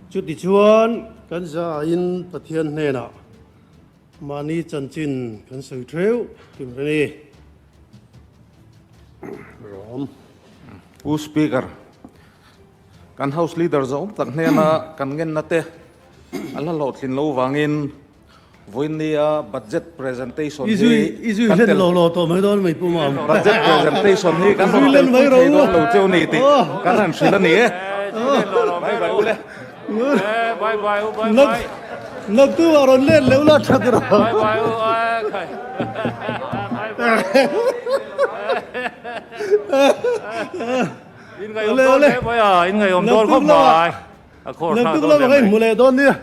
Chutichuan, kan zain Pathian hnenah mahni chanchin kan sawi theuh tur a ni. Rom. Pu Speaker, kan House Leader zawng tak hnena kan ngenna te a hla hlawhtlin lo vangin Vawinia budget presentation hi kan tel budget presentation hi kan rawn tel pui thei dawn lo cheu ni tih kan han hrilh a ni e. Bye bye ule. Bye bye u bye bye. Naktu a rawn let leuh la that rawh. Bye bye u khai. Bye bye. In ngaihawm dawn hle mai a, in ngaihawm dawn khawp mai. A khawr thlak dawn hle mai. Naktuk lama ka inhmu leh dawn nia.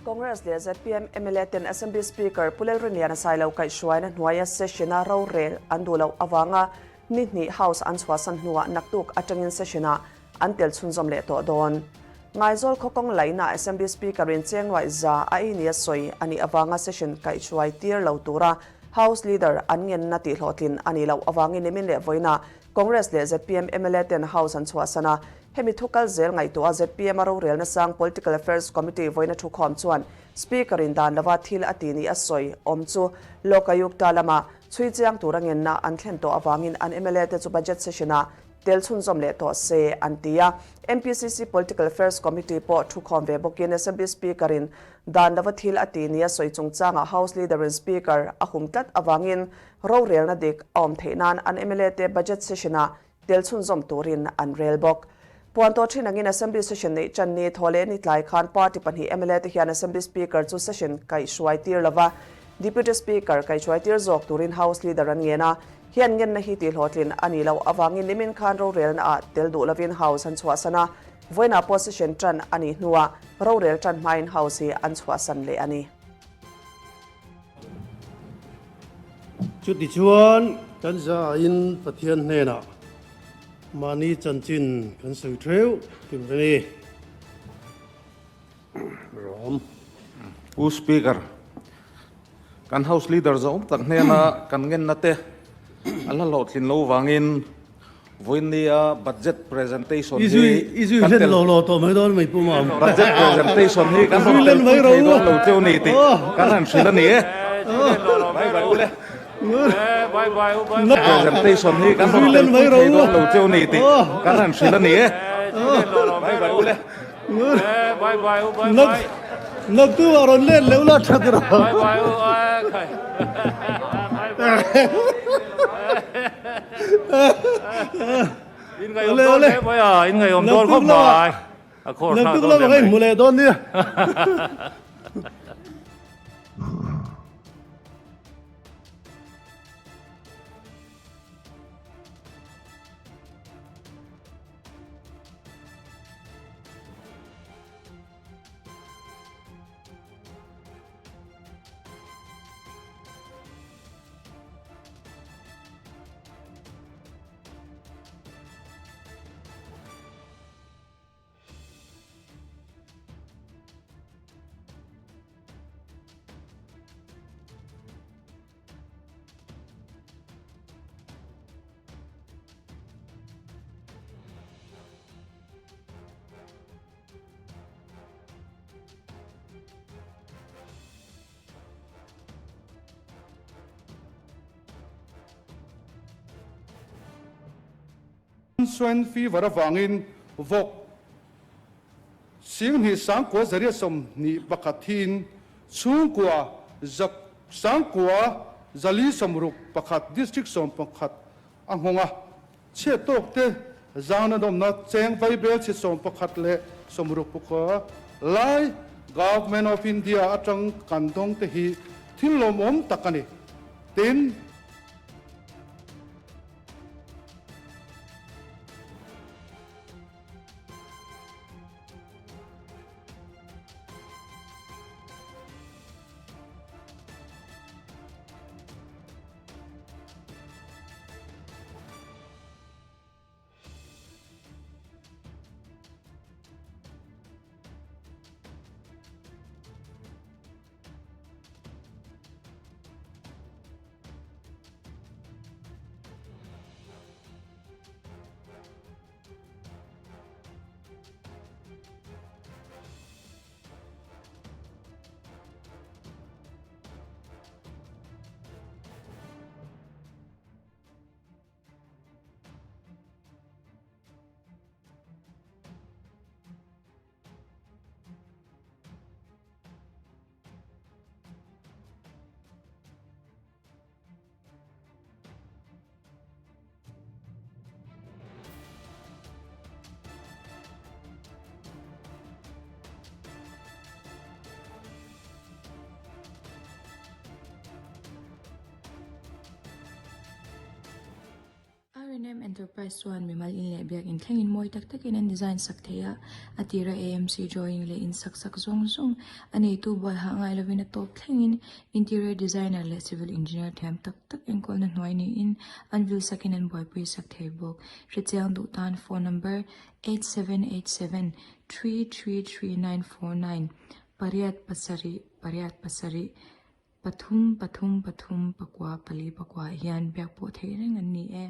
Congress leh zpm mla ten Assembly Speaker Pu Lalrinliana Sailo kaihhruaina hnuaia session-a rorel an duh loh avanga ni hnih House an chhuahsan hnuah naktuk atangin session-ah an tel chhunzawm leh tawh dawn. Ngaizawl khawkawng laihna Assembly Speaker-in chengnuaih za a ei nia sawi a nih avanga session kaihhruai tir lo tura House Leader an ngenna tihhlawhtlin a nih loh avangin nimin leh vawiinah Congress leh zpm mla ten House an chhuahsan a, hemi thu kal zel ngaihtuah zpm a rorelna sang Political Affairs Committee vawiina thukhawm chuan Speaker in dan lova thil a ti nih a sawi awm chu Lokayukta lama chhui chiang tura ngenna an thlen tawh avangin an mla te chu budget session ah tel chhunzawm leh tawh se an ti a. MPCC Political Affairs Committee pawh thukhawm ve bawkin Assembly Speaker in dan lova thil a ti nih a sawi chungchangah House Leader in Speaker a hum tlat avangin Rorelna dik a awm theih nan an mla te budget session-ah tel chhunzawm turin an rel bawk. Puan tawh thin angin Assembly session neih tan ni thaw leh ni tlai khan party pahnih mla te hian Assembly Speaker chu session kaihhruai tir lova Deputy Speaker kaihhruai tir zawk turin House Leader an ngen a, hian ngenna hi tihhlawhtlin a nih loh avangin nimin khan rorelna ah tel duh lovin House an chhuahsan a, vawiinah pawh session tan a nih hnuah rorel tan hmain House hi an chhuahsan leh a ni. Chutichuan, kan zain Pathian hnenah mahni chanchin kan sawi theuh tur a ni. Rom. Pu Speaker, kan House Leader zawng tak hnena kan ngenna te a hla hlawhtlin lo vangin Vawinia budget presentation hi kan tel budget presentation hi kan rawn tel pui thei dawn lo cheu ni tih kan han hrilh a ni e. Bye bye ule. Presentation hi kan rawn tel pui thei dawn lo cheu ni tih kan han hrilh a ni e. Bye bye ule. Naktu a rawn let leuh la that rawh. In ngaihawm dawn hle mai a, in ngaihawm dawn khawp mai. A khawr thlak dawn hle mai. Hmu leh dawn nia. Swine fever avangin vawk 10 sangkua zariat 21 thiin chhungkua sangkua zali 61 district 11 a nghawng a. Chhiat tawk te zangna nawmna cheng vaibel chhi 11 leh 60 pukua lai Government of India atang kan dawng te hi thil lawmawm tak a ni. Tin. Enterprise chuan mimal in leh biak in thlengin mawi tak takin an design sak thei a, a tira AMC drawing leh in sak sak zawng zawng a neitu buai hah ngai lovin a tawp thlengin interior designer leh civil engineer thiam tak tak enkawlna hnuai niin an vil sakin an buaipui sak thei bawk. Hrechiang duh tan phone number 8787 333949 pariat pasarih pariat pasarih pathum pathum pathum pakua pali pakua hian biak pawh theih reng an ni e.